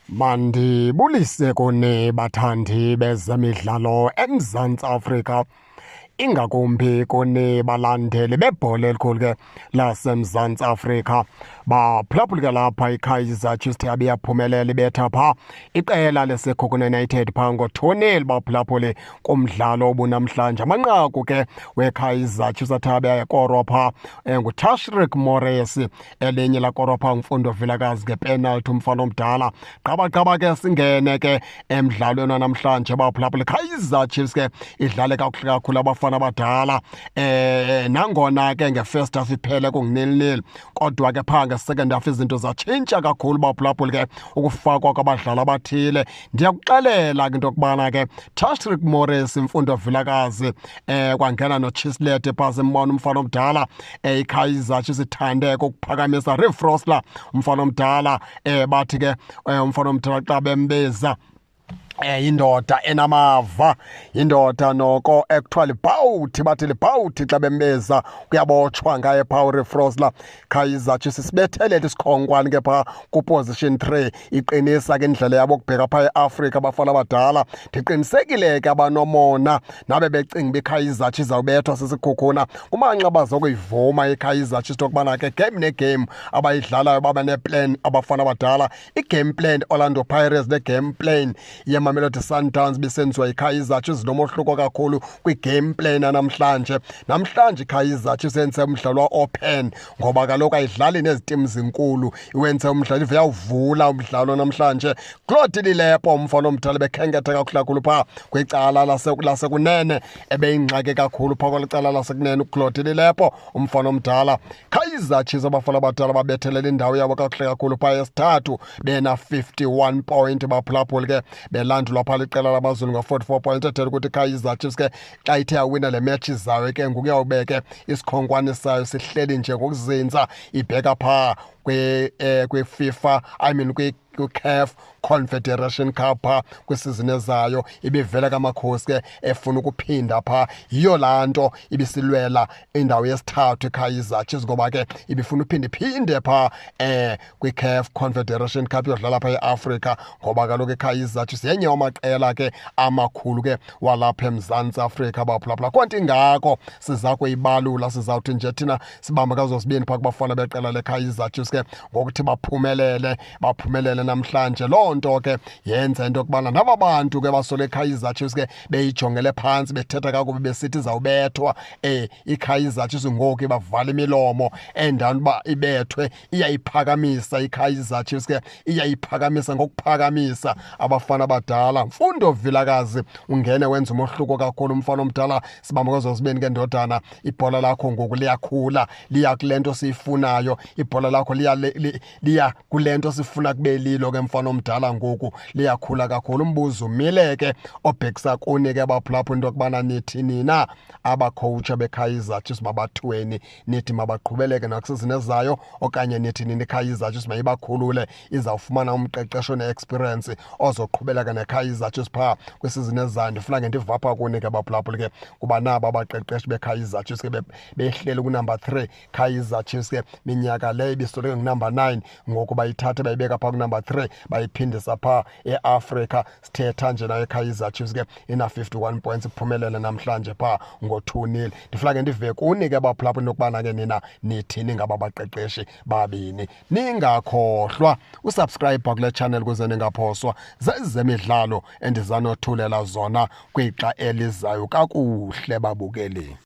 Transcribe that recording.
Mandibulise kuni bathandi bezemidlalo eMzantsi Afrika, ingakumbi kuni balandeli bebhola elikhulu ke laseMzantsi Afrika. Baphulaphuli ke lapha iKaizer Chiefs yabe yaphumelela ibetha pha iqela leSekhukhune United pha ngo-2-0 baphulaphuli kumdlalo obunamhlanje. Amanqaku ke weKaizer Chiefs athe abe ayekorwa pha nguTashreeq Moresi, elinye lakorwa pha nguMfundo Vilakazi ngepenalty umfana omdala. Gqaba ke singene ke emdlalweni wanamhlanje baphulaphuli. Kaizer Chiefs ke idlale kakuhle kakhulu abafana abadala, nangona ke nge-first half iphele kungu-0-0, kodwa ke phaa nge-second half izinto zatshintsha kakhulu baphulaphuli ke ukufakwa kwabadlali abathile. Ndiyakuxelela ke into yokubana ke Tashreeq Morris, Mfundo Vilakazi, kwangena noChislett phaa, simbona umfana omdala. IKaizer Chiefs ithande ukuphakamisa Reeve Frosler umfana omdala. Bathi ke umfana omdala xa bembiza indoda enamava, indoda noko ekuthiwa libhawuthi, bathi libhawuthi xa bembiza, kuyabotshwa ngaye phaa uReeve Frosler. Kaizer Chiefs sibethelele isikhonkwane ke phaa ku-position 3, iqinisa ke indlela yabo ukubheka phaa eAfrika abafana abadala. Ndiqinisekile ke abanomona nabe becinga uba iKaizer Chiefs izawubethwa siSekhukhune, kumanxa bazokuyivuma iKaizer Chiefs into yokubana ke game ne-game abayidlalayo babe ne-plan abafana abadala. I-game plan Orlando Pirates ne-game plan yeMamelodi Sundowns bisenziwa yiKaizer Chiefs zinomohluko kakhulu kwi-game plan yanamhlanje. Namhlanje iKaizer Chiefs yenze umdlalo wa-open ngoba kaloku ayidlali nezi team zinkulu, iwenze umdlalo ive yawuvula umdlalo namhlanje. Claude Lilepo umfana omdala bekhenketha kakuhle kakhulu phaa kwicala lasekunene, ebeyingxaki kakhulu phaa kweli cala lasekunene uClaude Lilepo umfana omdala. Kaizer Chiefs abafana abadala babethelela indawo yabo kakuhle kakhulu phaa yesithathu bena 51 point baphulaphuli ke, belandulwa phaa liqela lamaZulu ngo-44 point, ethela ukuthi iKaizer Chiefs ke xa ithe yawina le match izayo ke ngokuyawube ke isikhonkwane sayo sihleli nje ngokuzinza, ibheka phaa kwi-FIFA, I mean kwi-CAF Confederation Cup phaa kwisizini ezayo. Ibivela kamakhosi ke efuna ukuphinda phaa, yiyo laa nto ibisilwela indawo yesithathu iKaizer Chiefs, ngoba ke ibifuna uphinda iphinde phaa kwi-CAF Confederation Cup yodlala phaa eAfrika, ngoba kaloku iKaizer Chiefs yenye wamaqela ke amakhulu ke walapha eMzantsi Afrika baphulaphula. Konti ingako siza kuyibalula, sizawuthi nje thina sibambe kazosibini phaa kubafana beqela leKaizer Chiefs ke ngokuthi baphumelele namhlanje. Loo nto ke yenza into yokubana naba bantu ke basole iKaizer Chiefs ke beyijongele phantsi, bethetha kakubi besithi izawubethwa, iKaizer Chiefs ngoku ibavala imilomo. Endaweni uba ibethwe, iyayiphakamisa iKaizer Chiefs ke, iyayiphakamisa ngokuphakamisa abafana abadala. Mfundo Vilakazi ungene wenza umohluko kakhulu umfana omdala. Sibambe kwezosibini ke ndodana, ibhola lakho ngoku liyakhula, liya kule nto siyifunayo, ibhola lakho liya kule nto sifuna kube lilo ke mfana omdala, ngoku liyakhula kakhulu. Umbuzo umile ke obhekisa kuni ke baphulaphula into yokubana nithi nina abakhowutsha beKaizer Chiefs mabathweni? Nithi mabaqhubeleke nakwisizini ezayo okanye nithi nini iKaizer Chiefs mayibakhulule, izawufumana umqeqesho ne-experience ozoqhubeleka neKaizer Chiefs phaa kwisizini ezayo? Ndifuna ke ndiva apha kuni ke baphulaphuli ke, kuba naba abaqeqeshi beKaizer Chiefs ke behleli ku-number 3. Kaizer Chiefs ke minyaka le ibisoloko ngu-number 9, ngoku bayithathe bayibeka phaa ku-number 3, bayiphindisa phaa eAfrika. Sithetha nje nayo iKaizer Chiefs ke ina 51 points, iphumelele namhlanje phaa ngo-2-0. Ndifuna ke ndive kuni ke baphulaphuli nokubana ke nina nithini ngaba baqeqeshi babini. Ningakhohlwa u-subscribe kule channel ukuze ningaphoswa zezemidlalo endizanothulela zona kwixa elizayo. Kakuhle babukeli.